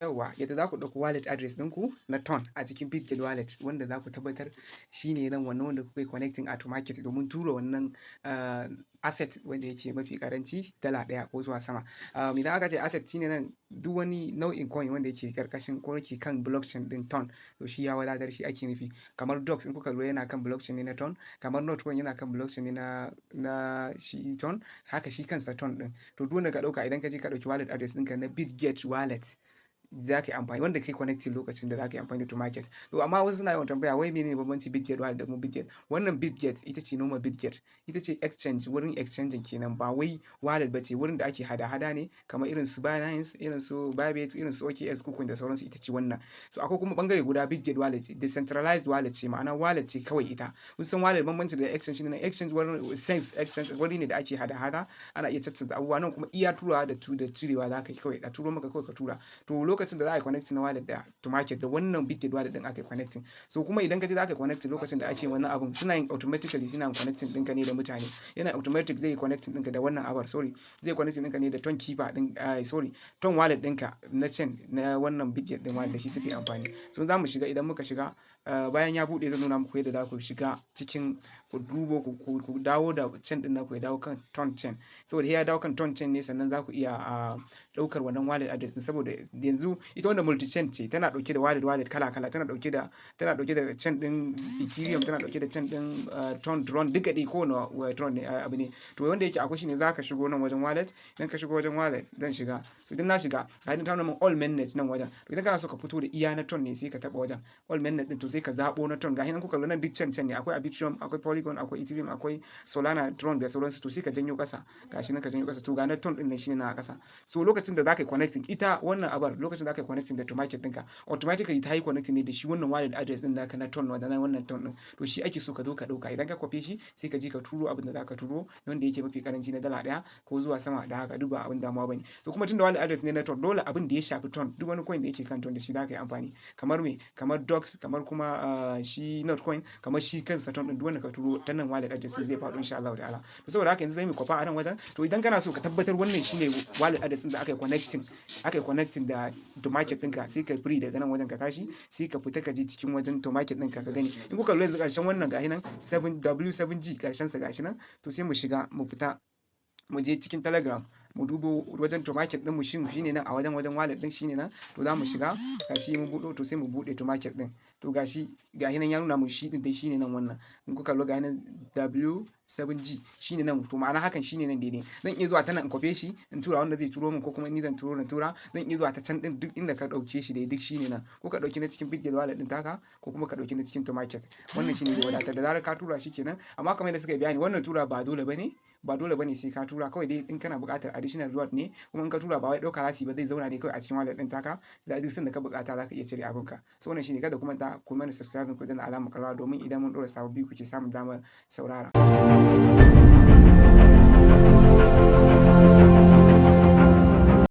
Yauwa, yadda za ku ɗauko wallet address ɗinku na TON a cikin Bitget Wallet wanda za ku tabbatar shi ne nan wannan wanda kuka yi connecting a Tomarket domin tura wannan asset wanda yake mafi ƙaranci $1 ko zuwa sama. Idan aka ce asset, shine nan duk wani nau'in coin wanda yake ƙarƙashin ko yake kan blockchain ɗin TON, to shi ya wadatar, shi ake nufi. Kamar Dogs, in kuka lura, yana kan blockchain ne na TON, kamar Notcoin yana kan blockchain ne na shi TON, haka shi kansa TON ɗin. To, duk wanda ka ɗauka, idan ka je ka ɗauki wallet address ɗinka na Bitget Wallet, za ka yi amfani wanda kai connecting lokacin da za ka yi amfani da Tomarket. To, amma wasu suna yawan tambaya, wai menene bambanci Bitget Wallet da kuma Bitget? Wannan Bitget ita ce normal Bitget, ita ce exchange, wurin exchanging kenan, ba wai wallet ba ce, wurin da ake hada-hada ne kamar irin su Binance, irin su Bybit, irin su OKX, KuCoin da sauransu, ita ce wannan. So akwai kuma ɓangare guda, Bitget Wallet, decentralized wallet ce, ma'ana wallet ce kawai ita. Kun san wallet, bambanci da exchange shine exchange wurin sense exchange wuri ne da ake hada-hada, ana iya caccanza abubuwa. Nan kuma iya turawa da cirewa za ka yi kawai, a turo maka kawai ka tura. To, lokacin da za a yi connecting na wallet da Tomarket, da wannan Bitget Wallet ɗin aka yi connecting. So kuma idan ka je za ka yi connecting, lokacin da ake wannan abun, suna yin automatically, suna yin connecting ɗinka ne da mutane. Yana automatic zai yi connecting ɗinka da wannan abar, sorry, zai connecting ɗinka ne da Ton Keeper ɗin, sorry, TON Wallet ɗinka na chain na wannan Bitget ɗin wallet, da shi suke amfani. So za mu shiga, idan muka shiga, bayan ya buɗe, zan nuna muku yadda za ku shiga cikin ku dubo ku dawo da chain ɗin naku ya dawo kan TON chain. Saboda sai ya dawo kan TON chain ne sannan za ku iya ɗaukar wannan wallet address ɗin, saboda yanzu ita wannan multi chain ce, tana ɗauke da wallet wallet kala kala, tana ɗauke da chain ɗin Ethereum, tana ɗauke da chain ɗin TON, Tron, duka dai kowane Tron ne abu ne. To, wanda yake akwai shine za ka shigo nan wajen wallet. Idan ka shigo wajen wallet, zan shiga. So idan na shiga, ga ta nuna min all mainnet nan wajen. To, idan kana so ka fito da iya na TON ne, sai ka taɓa wajen all mainnet ɗin, to sai ka zaɓo na TON. Ga nan kuka lura, nan duk chain chain ne, akwai Arbitrum, akwai Polygon, akwai Ethereum, akwai Solana, Tron da sauransu. To, sai ka janyo ƙasa, gashi nan ka janyo ƙasa, to ga na TON ɗin nan shine nan a ƙasa. So lokacin da za ka yi connecting ita wannan abar, lokacin da aka yi connecting da Tomarket ɗinka, automatically ta yi connecting ne da shi wannan wallet address ɗin naka na TON, wanda na wannan TON ɗin. To, shi ake so ka zo ka ɗauka. Idan ka kwafe shi, sai ka je ka turo abin da za ka turo, wanda yake mafi karanci na $1 ko zuwa sama da haka, duk ba abin damuwa bane. To, kuma tunda wallet address ne na TON, dole abin da ya shafi TON, duk wani coin da yake kan TON, da shi za ka yi amfani. Kamar me? Kamar Dogs, kamar kuma shi Notcoin, kamar shi kansa TON ɗin, duk wanda ka turo ta nan wallet address zai faɗo insha Allah ta'ala. To, saboda haka yanzu sai mu kwafa a nan wajen. To, idan kana so ka tabbatar wannan shine wallet address ɗin da aka yi connecting da Tomarket ɗinka, sai ka free daga nan wajen, ka tashi, sai ka fita, ka je cikin wajen Tomarket ɗinka ka gani. In kuka lura, yanzu ƙarshen wannan gashi nan 7W7G ƙarshen sa gashi nan. To, sai mu shiga, mu fita, mu je cikin Telegram, mu dubo wajen Tomarket ɗin mu, shin shine nan a wajen wallet ɗin shine nan? To, za mu shiga, gashi mun buɗo. To, sai mu buɗe Tomarket ɗin. To, gashi gashi nan ya nuna mu shi ɗin dai shine nan wannan. In kuka lura, gashi nan W7G shine nan. To, ma'ana hakan shine nan daidai. Zan iya zuwa ta nan in kwafe shi in tura wanda zai turo min, ko kuma ni zan turo na tura. Zan iya zuwa ta can ɗin, duk inda ka ɗauke shi dai duk shine nan. Ko ka ɗauki na cikin Bitget Wallet ɗin taka, ko kuma ka ɗauki na cikin Tomarket. Wannan shine zai wadatar da zarar ka tura shi kenan. Amma kamar yadda suka yi bayani, wannan tura ba dole bane, ba dole bane sai ka tura. Kawai dai in kana buƙatar additional reward ne. Kuma in ka tura, ba wai ɗauka za su yi ba, zai zauna ne kawai a cikin wallet ɗin taka. Da duk sanda ka buƙata za ka iya cire abunka. So wannan shine. Kada ku manta ku mana subscribe, ku danna alamar ƙararrawa, domin idan mun ɗora sababbi kuke samun damar saurara.